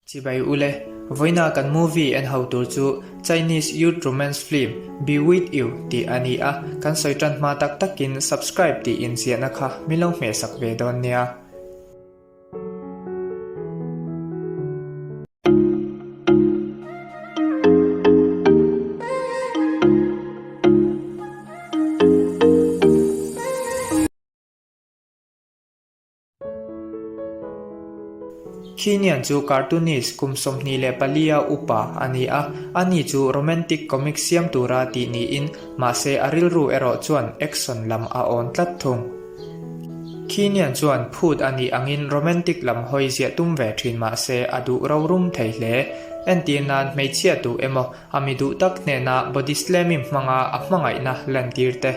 Chibai ule, vawiina kan movie en ho tur chu Chinese youth romance film Be With You tih a ni a, kan sawi tan hma tak takin subscribe tih inziahna kha min lo hmehsak ve dawn nia. Khinian chu cartoonist kum 24 a upa a ni a, ani chu romantic comic siam tura tih niin mahse a rilru erawh chuan action lam a awn tlat thung. Khinian chuan phut a nih angin romantic lam hawi ziah tum ve thin mahse a duh rorum thei hle. Entir nan hmeichhia duh emaw a mi duh tak hnena body slamming hmanga a hmangaihna lantir te.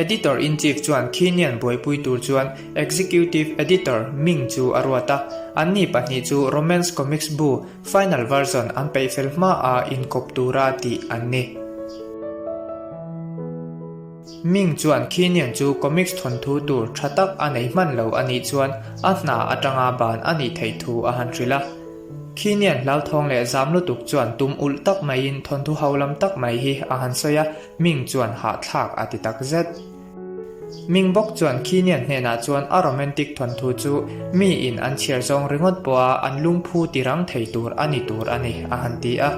Editor-in-Chief chuan Khinian buaipui tur chuan Executive Editor Ming chu a ruat a, anni pahnih chu Romance Comics bu final version an peih fel hmaah inkawp tura tih an ni. Ming chuan Khinian chu comics thawnthu tur tha tak a nei hman lo a nih chuan a hna atanga ban a nih theih thu a han hrilh a. Khinian hlauthawng leh zam lutuk chuan tum ulh tak maiin thawnthu ho lam tak mai hi a han sawi a, Ming chuan hahthlak a ti tak zet. Ming bawk chuan Khinian hnenah chuan a romantic thawnthu chu mi in an chhiar zawng ringawt pawha an lungphu ti rang thei tur a ni tur a ni a han ti a.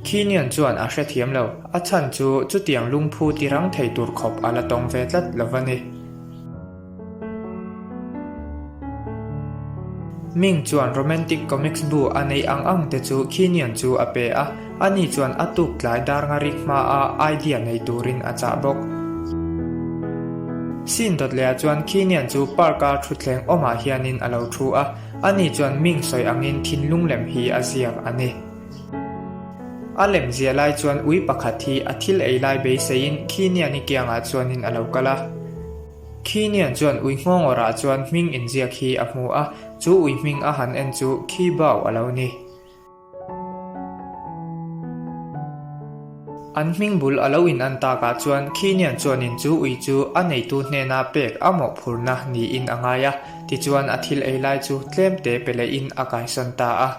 Khinian chuan a hrethiam lo, a chhan chu chutiang lungphu ti rang thei tur khawp a la tawng ve tlat lo va ni. Ming chuan romantic comics bu a neih ang ang te chu Khinian chu a pe a, ani chuan a tuk tlai dar nga rik hma a idea nei turin a chah bawk. Scene dawt leh ah chuan Khinian chu park a thutthleng awmah hianin a lo thu a, ani chuan Ming sawi angin thinlung lem hi a ziak a ni. A lem ziah lai chuan ui pakhat hi a thil ei lai beiseiin Khinian-i kiangah chuanin a lo kal a. Khinian chuan ui nghawngawrah chuan hming inziak hi a hmu a, chu ui hming a han en chu Khi Bao a lo ni. An hming bul a lo in an takah chuan Khinian chuanin chu ui chu a neitu hnena pek a mawhphurhna niin a ngai a, tichuan a thil ei lai chu tlemte pe lehin a kaisawn ta a.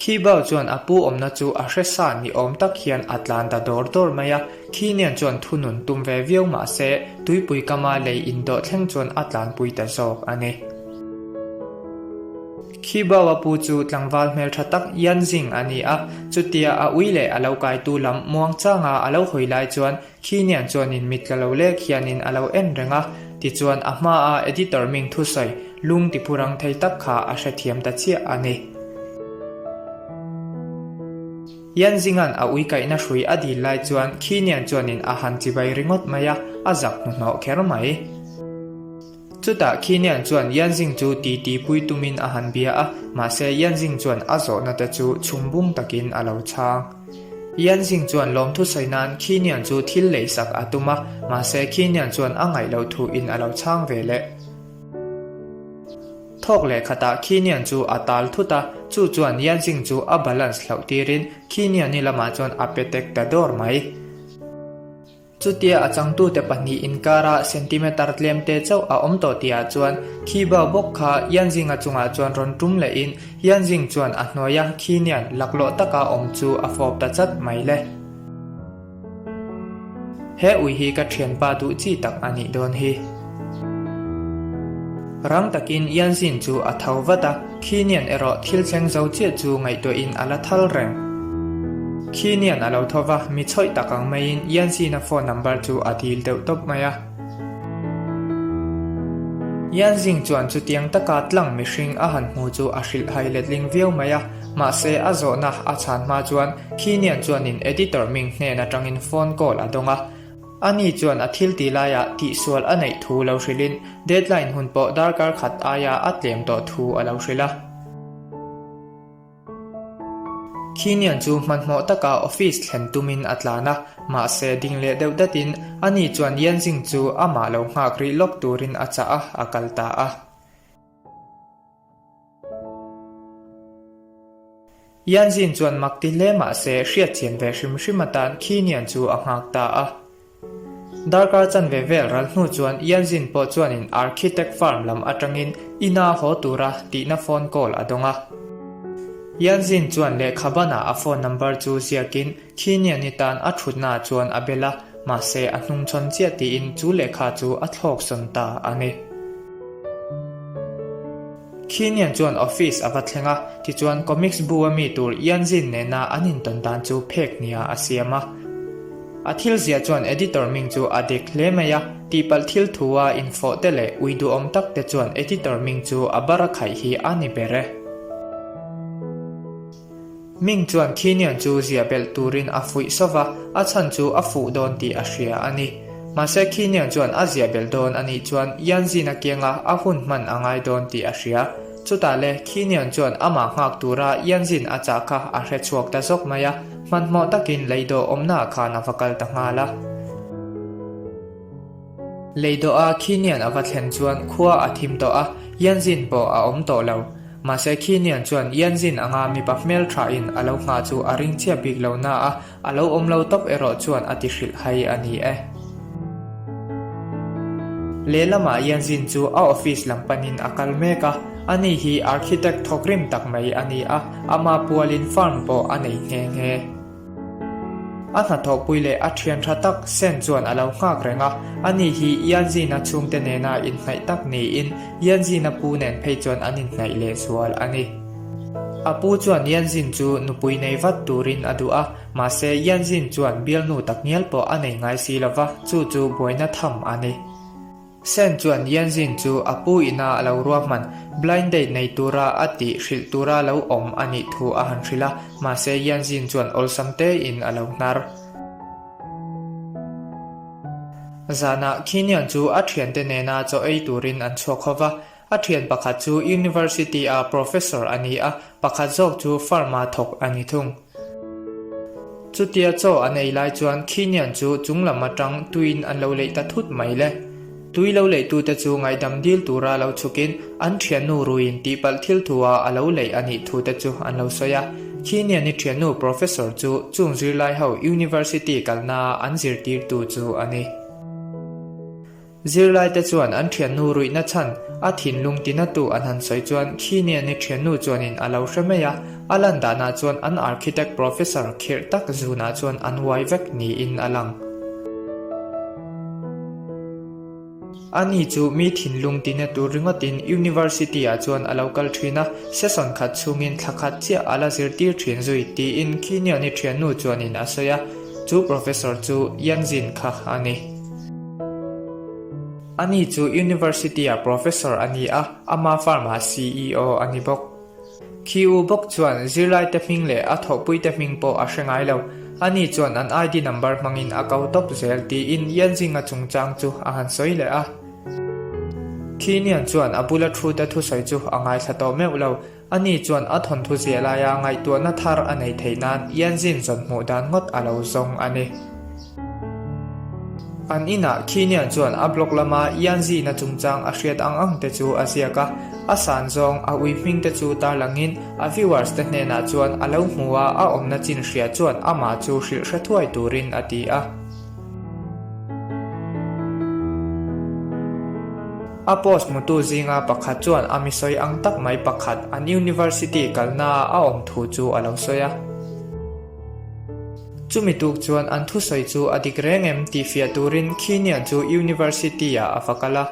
Khi Bao chuan a pu awmna chu a hre sa ni awm tak hian a tlan ta dawr dawr mai a, khi nen chuan thunun tum ve viau mah se tuipui kama lei indawh thleng chuan a tlanpui ta zawk a ni. Khi Bao a pu chu tlangval hmeltha tak Yan Jing a ni a, chutia a ui leh a lo kaitu lam muangchanga a lo hawi lai chuan Khi nian chuanin mit tla lo lek hianin a lo en reng a, tichuan a hmaa editor ming thusawi lung tiphurang thei tak kha a hrethiam ta chiah a ni. Yan Zinga'n a ui kaihna hrui a dil lai chuan khi nian chuanin a han chibai ringawt mai a, a zak hnuhnawh kher mai. Chutah Khinian chuan Yanzing chu titi pui tumin a han bia a, mahse Yanzing chuan a zawhna te chu chhum bung takin a lo chhang. Yanzing chuan lawmthu sawi nan Khinian chu thil leisak a tum a, mahse Khinian chuan a ngaih loh thu in a lo chhang ve leh. Thawk leh khatah Khinian chu a tal thut a, chu chuan Yanzing chu a balance hlauh tirin Khiniani lamah chuan a pe tek ta dawr mai. Chutia a changtute pahnih inkara centimeter tlemte chauh a awm tawh tihah chuan khi bau bawk kha Yanjing-a chungah chuan rawn tum lehin Yanjing chuan a hnuaia khi nian laklawh taka awm chu a fawp ta chat mai le. He ui hi ka thianpa duh chi tak a nih dawn hi. Rang takin Yanjin chu a tho vat a, khi nian erawh thil thleng zo chiah chu ngaihtuahin a la thal reng. Khi nian a lo tho va, mi chhawih tak ang maiin Yanzina phone number chu a dil deuh tawp mai a. Yanzing chuan chutiang taka tlang mihring a han hmu chu a hrilh hai letling viau mai a, mahse a zawhna a chhan hma chuan khi nian chuanin editor Ming hnen atangin phone call a dawng a. Ani chuan a thil ti laiah tihsual a neih thu lo hrilhin deadline hun pawh darkar khat aia a tlem tawh thu a lo hrilh a. Khinian chu hmanhmawh taka office thlen tumin a tlan a, mahse ding leh deuh datin ani chuan Yanzing chu amah lo nghak rih lawk turin a chah a, a kal ta a. Yanzin chuan mak ti hle mahse hriatchian ve hrim hrim atan Khinian chu a nghak ta a. Darkar chanve vel ral hnu chuan Yanzin pawh chuanin architect firm lam atangin ina haw tura tihna phone call a dawng a. Yanzin chuan lehkha banah a phone number chu ziakin Khiniani tan a thutnaah chuan a bel a, mahse a hnungchhawn chiah tiin chu lehkha chu a thlawk sawn ta a ni. Khinian chuan office a va thleng a, tichuan comics bu a mi tur Yanzin nena an intawn dan chu phek nia a siam a. A thil ziah chuan editor ming chu a dek hle mai a, tihpalh thil thu a infawh te leh ui duhawm tak te chuan editor ming chu a bar a khaih hi a ni ber e. Ming chuan Khinian chu ziah belh turin a fuih sawv a, a chhan chu a fuh dawn tih a hria a ni. Mahse Khinian chuan a ziah belh dawn a nih chuan Yanzin a kianga a hun hman a ngai dawn tih a hria. Chutah le Khinian chuan amah nghak tura Yanzin a chah kha a hre chhuak ta zawk mai a, hmanhmawh takin leidawh awmnaah khan a va kal ta nghal a. Leidawha Khinian a va thlen chuan khua a thim tawh a, Yanzin pawh a awm tawh lo. Mahse Khinian chuan Yanzin anga mipa hmel thain a lo nghah chu a ring chiah bik lo na a, a lo awm lo tawp erawh chuan a ti hrilh hai a ni e. Lehlamah Yanzin chu a office lam panin a kal mek a, ani hi architect thawkrim tak mai a ni a, ama pualin firm pawh a nei nghe nghe. A hnathawhpui leh a thian tha tak Sen chuan a lo nghak reng a, ani hi Yanzina chhungte nena inhnaih tak niin Yanzina pu nen phei chuan an inhnaih leh zual a ni. A pu chuan Yanzin chu nupui nei vat turin a duh a, mahse Yanzin chuan bialnu takngial pawh a nei ngai si lova, chu chu buaina tham a ni. Sen chuan Yanzin chu a pu ina a lo ruahman blind date nei tura a tih hrilh tura lo awm a nih thu a han hrilh a, mahse Yanzin chuan awlsam tein a lo hnar. Zanah Khinian chu a thiante nena chaw ei turin an chhuak ho va, a thian pakhat chu University-a professor a ni a, pakhat zawk chu pharma thawk a ni thung. Chutia chaw an ei lai chuan Khinian chu chung lam atang tuiin an lo leih ta thut mai le. Tui lo leihtute chu ngaihdam dil tura lo chhukin an thiannu ruiin tihpalh thil thua a lo leih a nih thute chu an lo sawi a. Khiniani thiannu Professor chu chung zirlai ho University kalnaa an zirtirtu chu a ni. Zirlaite chuan an thiannu ruihna chhan a thinlung tinatu an han sawi chuan Khiniani thiannu chuanin a lo hre mai a, a lan danah chuan an architect professor khirh tak zunah chuan an uai vek niin a lang. Ani chu mi thinlung tinatu ringawtin university-ah chuan a lo kal thin a, session khat chhungin thla khat chiah a la zirtir thin zui tiin Khiniani thiannu chuanin a sawi a, chu professor chu Yanzin kha a ni. Ani chu University-ah Professor a ni a, ama firm-ah CEO a ni bawk. Khi u bawk chuan zirlaite hming leh a thawhpuite hming pawh a hre ngai lo. Ani chuan an ID number hmangin a ko tawp zel tiin Yanjing-a chungchang chu a han sawi leh a. Khi Nian chuan a bula thute thusawi chu a ngaithla tawh meuh lo. Ani chuan a thawnthu ziah laia ngaihtuahna thar a nei theih nan Yanzin zawn hmuh dan ngawt a lo zawng a ni. An inah Khinian chuan a blog lama Yanzina chungchang a hriat ang ang te chu a ziak a, a san zawng a ui hming te chu tarlangin a viewers te hnenah chuan a lo hmu a, a awmna chin hria chuan amah chu hrilh hre thuai turin a ti a. A post hmutu zinga pakhat chuan a misawi ang tak mai pakhat an university kalnaa a awm thu chu a lo sawi a. Chumi tuk chuan an thusawi chu a dik reng em tih fiah turin Khinian chu university-ah a va kal a.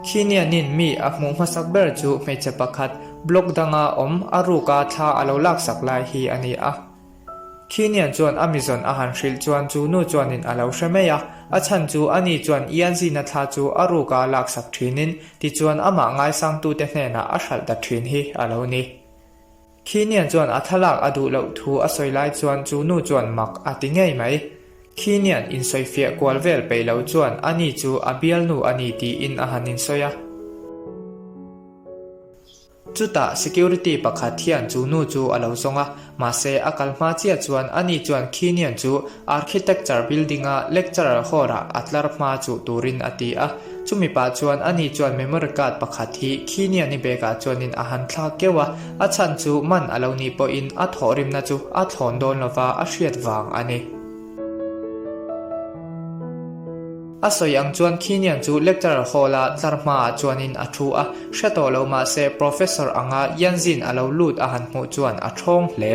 Khinianin mi a hmuh hmasak ber chu hmeichhe pakhat block danga awm a ruka thla a lo laksak lai hi a ni a. Khinian chuan a mizawn a han hrilh chuan chu nu chuanin a lo hre mai a, a chhan chu ani chuan Ianzina thla chu a ruka laksak thinin tichuan amah ngaisangtute hnenah a hralh ta thin hi a lo ni. Khinian chuan a thlalak a duh loh thu a sawi lai chuan chu nu chuan mak a ti ngei mai. Khinian insawifiah kual vel peih lo chuan ani chu a bialnu a ni tiin a han insawi a. Chutah security pakhat hian chu nu chu a lo zawng a, mahse a kal hma chiah chuan ani chuan Khinian chu architecture building-a lecturer hall-ah a tlar hma chuh turin a ti a. Chumi pah chuan ani chuan memory card pakhat hi Khinian-i bag-ah chuanin a han thlak keuh a, a chhan chu man a lo nih pawhin a thawhrimna chu a thlawn dawn lova a hriat vang a ni. A sawi ang chuan Khinian chu lecture hall-a tlar hmaah chuanin a thu a, hre tawh lo mahse professor anga Yanzin a lo lut a han hmuh chuan a ṭhawng hle.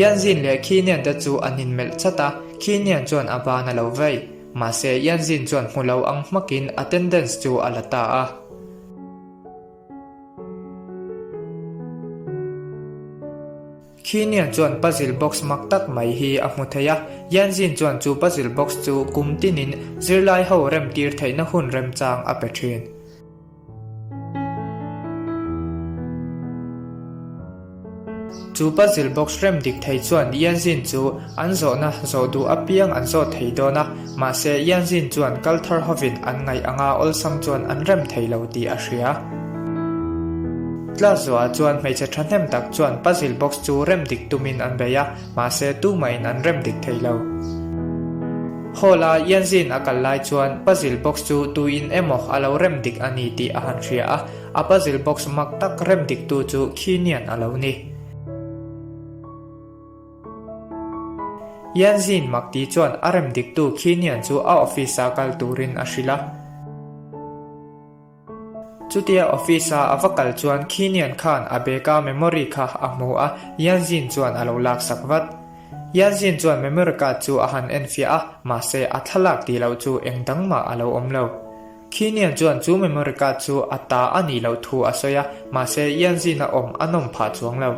Yanzin leh Khinian te chu an inmelh chat a, Khinian chuan a ban a lo vei. Mahse Yanzin chuan hmu lo ang hmakin attendance chu a la ta a. Khinian chuan puzzle box mak tak mai hi a hmu thei a, Yanzin chuan chu puzzle box chu kum tinin zirlai ho remtir theihna hun remchang a pe thin. Chu puzzle box rem dik thei chuan Yanzin chu an zawhna zawh duh apiang an zawt thei dawn a, mahse Yanzin chuan kal thar hovin an ngaih anga awlsam chuan an rem thei lo tih a hria. Class zawhah chuan hmeichhe thahnem tak chuan puzzle box chu rem dik tumin an bei a, mahse tumahin an rem dik thei lo. Hall-a Yanzin a kal lai chuan puzzle box chu tuin emaw a lo rem dik a ni tih a han hria a, a puzzle box mak tak rem diktu chu Khinian a lo ni. Yanzin mak ti chuan a rem diktu Khinian chu a office-a kal turin a hrilh a. Chutia office-a a va kal chuan Khinian khan a bag-a memory kha a hmu a, Yanzin chuan a lo laksak vat. Yanzin chuan memory card chu a han enfiah a, mahse a thlalak tih loh chu eng dang mah a lo awm lo. Khinian chuan chu memory card chu a ta a nih loh thu a sawi a, mahse Yanzin-a awm a nawm phah chuang lo.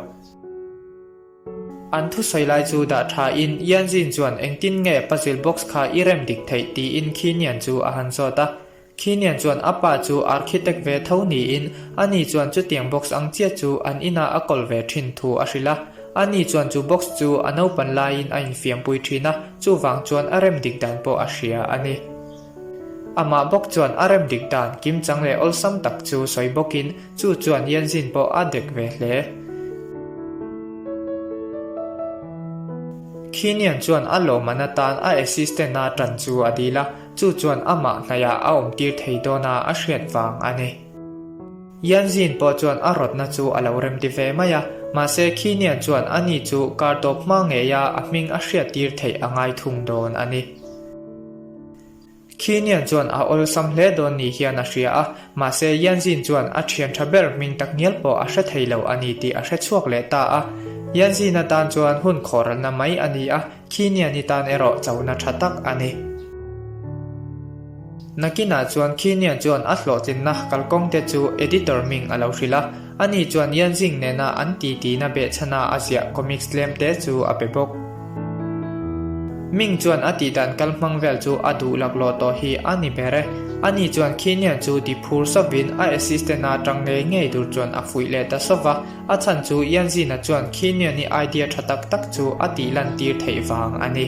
An thusawi lai chu dah tha in Yanzin chuan engtin nge puzzle box kha i rem dik theih tiin Khinian chu a han zawt a. Khinian chuan a pa chu architect ve tho niin ani chuan chutiang box ang chiah chu an inah a kawl ve thin thu a hrilh a. Ani chuan chu box chu a naupan laiin a infiampui thin a, chuvang chuan a rem dik dan pawh a hria a ni. Amah bawk chuan a rem dik dan kimchang leh awlsam tak chu sawi bawkin chu chuan Yanzin pawh a dek ve hle. Khinian chuan a lawmman atan a assistant-a tan chu a dil a, chu chuan amah hnaihah a awmtir thei dawna a hriat vang a ni. Yanzin pawh chuan a rawtna chu a lo remti ve mai a, mahse Khinian chuan ani chu kar tawp hma ngeia a hming a hriattir theih a ngai thung dawn a ni. Khinian chuan a awlsam hle dawn ni hian a hria a, mahse Yanzin chuan a thian tha ber hming tak ngial pawh a hre thei lo a ni tih a hre chhuak leh ta a. Yanzin atan chuan hun khawralna mai a ni a, Khiniani tan erawh chona tha tak a ni. Nakinah chuan Khinian chuan a hlawhtlinna kalkawngte chu editor hming a lo hrilh a, ani chuan Yanzing nena an titina behchhana a ziah comics tlemte chu a pe bawk. Ming chuan a tihdan kal hmang vel chu a duh laklawh tawh hi a ni ber e. Ani chuan Khinian chu ti phur sawvin a assistant-a tang ngei ngei tur chuan a fuih leh ta sawva, a chhan chu Yanzina chuan Khinian-i idea tha tak tak chu a tih lantir theih vang a ni.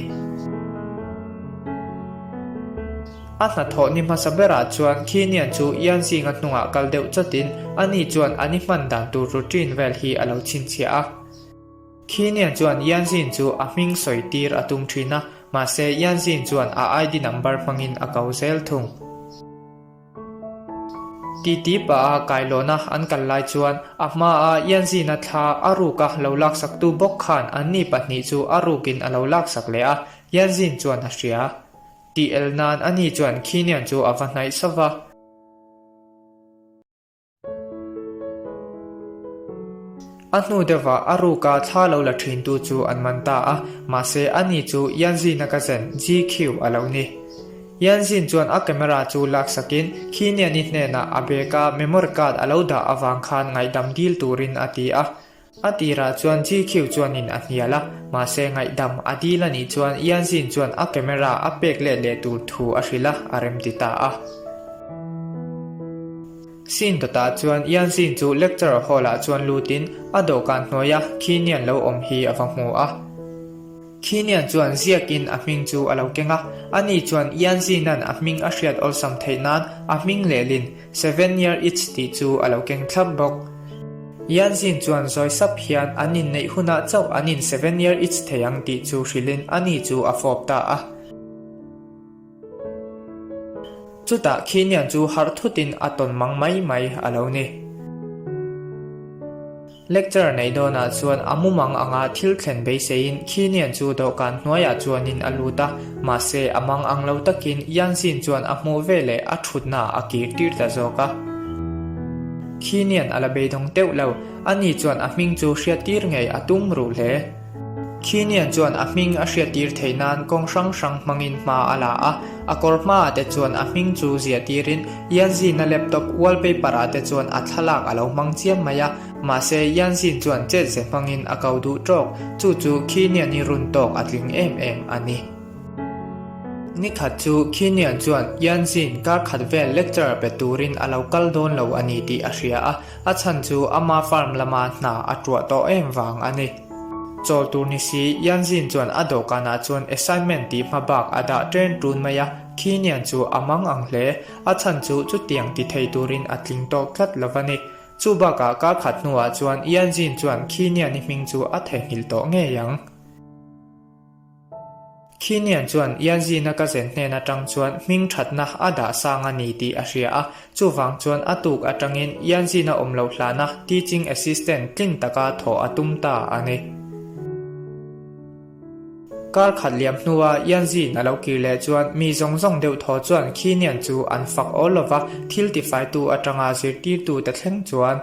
A hnathawh ni hmasa berah chuan Khinian chu Yanzinga hnungah kal deuh chawtin ani chuan an i hman dan tur routine vel hi a lo chhinchhiah a. Khinian chuan Yanzin chu a hming sawi tir a tum thin a, mahse Yanzin chuan a ID number hmangin a ko zel thung. Titi pah a kailawna an kal lai chuan a hmaa Yanzina thla a ruka lo laksaktu bawk khan anni pahnih chu a rukin a lo laksak leh a, Yanzin chuan a hria. Tih el nan ani chuan Khinian chu a va hnaih sauh va. A hnu deuhah a ruka thla lo la thintu chu an man ta a, mahse ani chu Yanzina cousin GQ a lo ni. Yanzin chuan a camera chu laksakin Khiniani hnenah a bag-a memory card a lo dah avang khan ngaihdam dil turin a ti a. A tirah chuan GQ chuanin a hnial a, mahse ngaihdam a dil a nih chuan Yanzin chuan a camera a pek let leh tur thu a hrilh a, a remti ta a. Scene dawtah chuan Yanzin chu lecture hall-ah chuan lutin a dawhkan hnuaia Khinian lo awm hi a va hmu a. Khinian chuan ziakin a hming chu a lo keng a, ani chuan Yanzina'n a hming a hriat awlsam theih nan a hming lehlin Seven Year Itch tih chu a lo keng thlap bawk. Yanzin chuan zawi sap hian an inneih hunah chauh an in Seven Year Itch thei ang tih chu hrilhin ani chu a fawp ta a. Chutah Khinian chu harh thutin a tawn mang mai mai a lo ni. Lecture neih dawnah chuan a mumang anga thil thlen beiseiin Khinian chu dawhkan hnuaiah chuanin a lut a, mahse a mang ang lo takin Yanzin chuan a hmuh veleh a thutna a kir tir ta zawk a. Khinian a la beidawng teuh lo, ani chuan a hming chu hriattir ngei a tum ruh hle. Khinian chuan a hming a hriattir theih nan kawng hrang hrang hmangin hma a la a, a kawr hmaah te chuan a hming chu ziah tirin Yanzin-a laptop wallpaper ah te chuan a thlalak a lo hmang chiam mai a, mahse Yanzin chuan chet ze hmangin a ko duh tawk, chu chu Khinian-i run tawk a tling em em a ni. Ni khat chu Khinian chuan Yanzin kar khat vel lecture pe turin a lo kal dawn lo a ni tih a hria a, a chhan chu ama farm lama hna a tuah tawh em vang a ni. Chawl tur ni si, Yanzin chuan a dawhkanah chuan assignment tih hma bak a dah ṭen ṭun mai a, Khinian chu a mang ang hle. A chhan chu chutiang ti thei turin a tling tawk tlat lo va ni. Chu bakah kar khat hnuah chuan Yanzin chuan Khinian-i hming chu a theihnghilh tawh ngei ang. Khinian chuan Yanzina cousin hnen atang chuan hming thatna a dah sang a ni tih a hria a, chuvang chuan a tuk atangin Yanzina awm loh hlana teaching assistant tlin taka thawh a tum ta a ni. Kar khat liam hnua Yanzin a lo kir leh chuan mi zawng zawng deuh thaw chuan Khinian chu an fak awl lova, thil tifaitu atanga zirtirtute thleng chuan.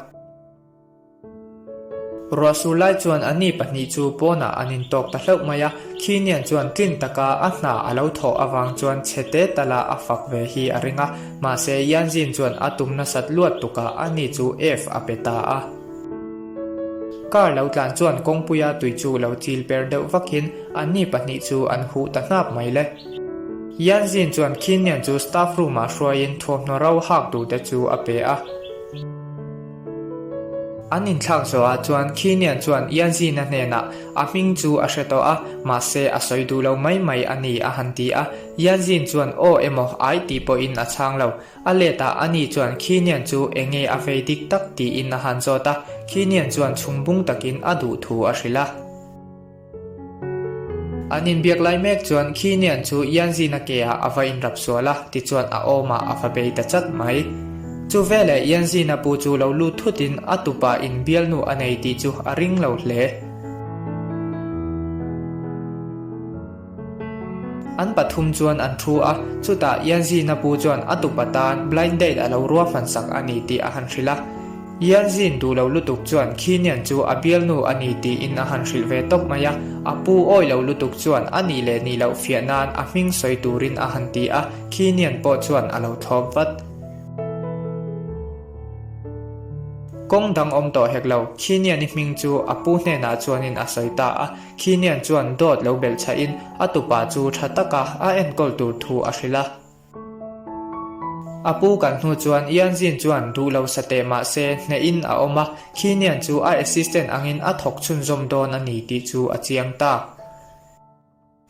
Ruah sur lai chuan anni pahnih chu pawnah an intawk ta hlauh mai a, Khinian chuan tlin taka a hna a lo thawh avang chuan chhe te tala a fak ve hi a ring a, mahse Yanzin chuan a tum nasat luat tukah ani chu F a pe ta a. Car lo tlan chuan kawngpuia tui chu lo chil per deuh vakin anni pahnih chu an huh ta hnap mai le. Yanzin chuan Khinian chu staff room-ah hruaiin thuamhnaw ro hak duhte chu a pe a. An inthlak zawhah chuan Khinian chuan Yanzina hnenah a hming chu a hre tawh a, mahse a sawi duh lo mai mai a ni a han ti a. Yanzin chuan aw emaw ai tih pawhin a chhang lo. A letah ani chuan Khinian chu enge a vei dik tak tiin a han zawt a, Khinian chuan chhungbung takin a duh thu a hrilh a. An inbiak lai mek chuan Khinian chu Yanzina ke-ah a va inrap sual a, tichuan a awmah a va bei ta chat mai. Chu veleh Yanzina pu chu lo lut thutin a tupa in bialnu a nei tih chu a ring lo hle. An pathum chuan an thu a, chutah Yanzina pu chuan a tupa tan blind date a lo ruahmansak a ni tih a han hrilh a. Yanzin duh lo lutuk chuan Khinian chu a bialnu a ni tiin a han hrilh ve tawp mai a, a pu awi lo lutuk chuan a nih leh nih loh fiah nan a hming sawi turin a han ti a, Khinian pawh chuan a lo thlawp vat. Kawng dang awm tawh hek lo, Khinian-i hming chu a pu hnenah chuanin a sawi ta a, Khinian chuan dawt lo belh chhahin a tupa chu tha taka a enkawl tur thu a hrilh a. A pu kan hnu chuan Yanzin chuan duh lo sa teh mah se hnehin a awm a, Khinian chu a assistant angin a thawk chhunzawm dawn a ni tih chu a chiang ta.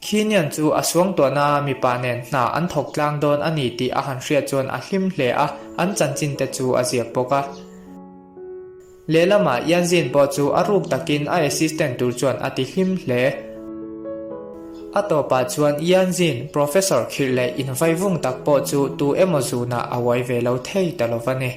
Khinian chu a suangtuahna mipa nen hna an thawk tlang dawn a ni tih a han hriat chuan a hlim hle a, an chanchin te chu a ziak bawk a. Lehlamah Yanzin pawh chu a ruk takin a assistant tur chuan a ti hlim hle. A tawpah chuan Yanzin, Professor khirh leh invaivung tak pawh chu tu emaw zunah a uai ve lo thei ta lo va ni.